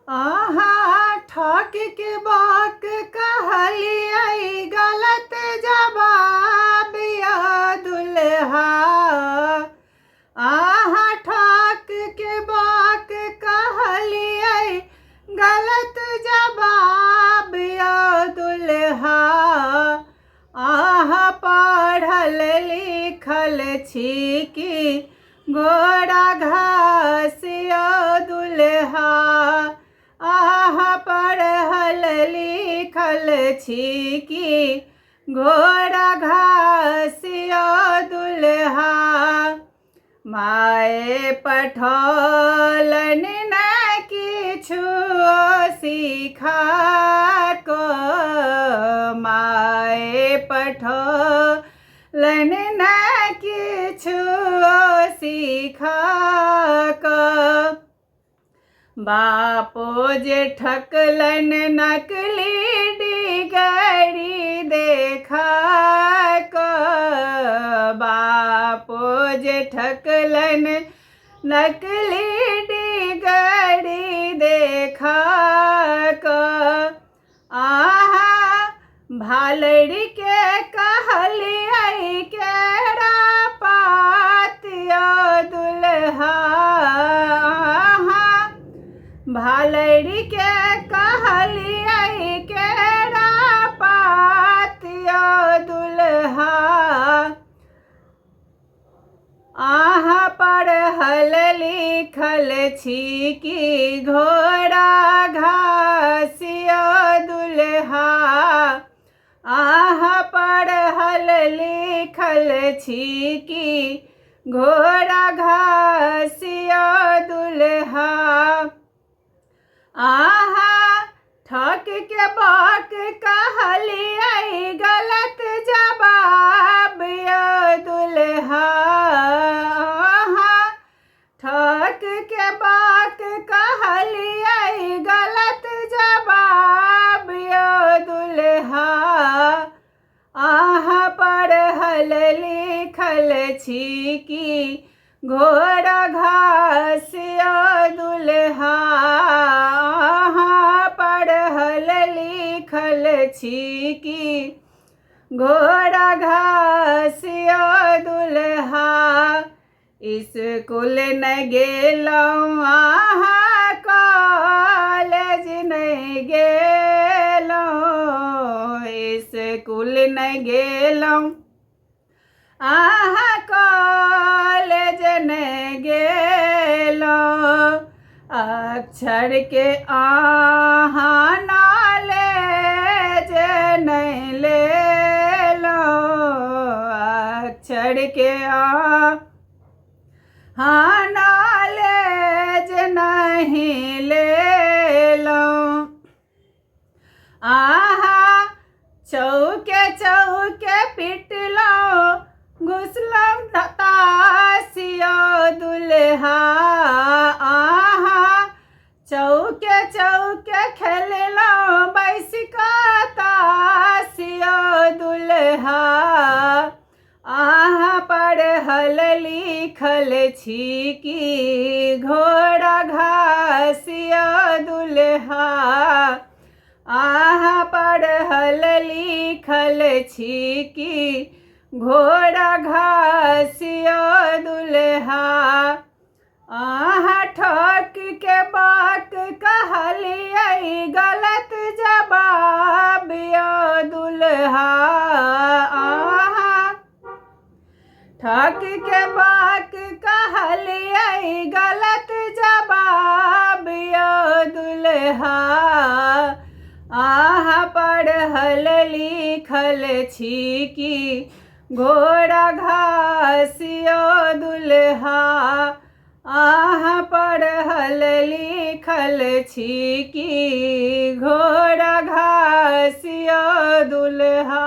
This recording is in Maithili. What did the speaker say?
अहाँ ठकके बाक कहलियै गलत जवाब यौ दुल्हा। अहाँ ठकके बाक कहलियै गलत जवाब यौ दुल्हा। अहाँ पढ़ल लिखल छी कि घोड़ा घास यौ दुल्हा। अहाँ पढ़ल लिखल छी कि घोड़ा घास यौ दुल्हा। माए पठौलनि ने किछु सिखा कऽ, माए पठौलनि ने किछु सिखा कऽ। बापो जे ठकलनि नकली डिगरी देखा कऽ, बापो जे ठकलनि नकली डिगरी देखा कऽ। आहा भालड़िके कहलियै केरा पात यौ दुल्हा। आहा भालड़िके कहलियै केरा पात यौ दुल्हा। अहाँ पढ़ल लिखल छी कि घोड़ा घास यौ दुल्हा। अहाँ पढ़ल लिखल छी कि घोड़ा घास यौ दुल्हा। आहा ठक के बाक कहलियै गलत जवाब यौ दुल्हा। आहा ठक के बाक कहलियै गलत जवाब यौ दुल्हा। अहाँ पढ़ल लिखल छी कि घोड़ा घास यौ दुल्हा। अहाँ पढ़ल लिखल छी कि घोड़ा घास यौ दुल्हा। इसकुल नहि गेलहुँ अहाँ कॉलेज नहि गेलहुँ। इसकुल नहि गेलहुँ अहाँ कॉलेज नहि गेलहुँ। अक्षरके अहाँ नॉलेज नहि लेलहुँ। अक्षरके अहाँ नॉलेज नहि लेलहुँ। आहा चौके चौके पिटलहुँ घुसलहुँ तास यौ दुल्हा। आहा चौके चौके खेललहुँ बैस कऽ तास यौ दुल्हा। अहाँ पढ़ल लिखल छी कि घोड़ा घास यौ दुल्हा। अहाँ पढ़ल लिखल छी कि घोड़ा घास यौ दुल्हा। अहाँ ठक के बाक कहलियै गलत जवाब यौ दुल्हा। अहाँ ठक के बाक कहलियै गलत जवाब यौ दुल्हा। अहाँ पढ़ल लिखल छी कि घोड़ा घास यौ दुल्हा। अहाँ पढ़ल लिखल छी कि घोड़ा घास यौ दुल्हा।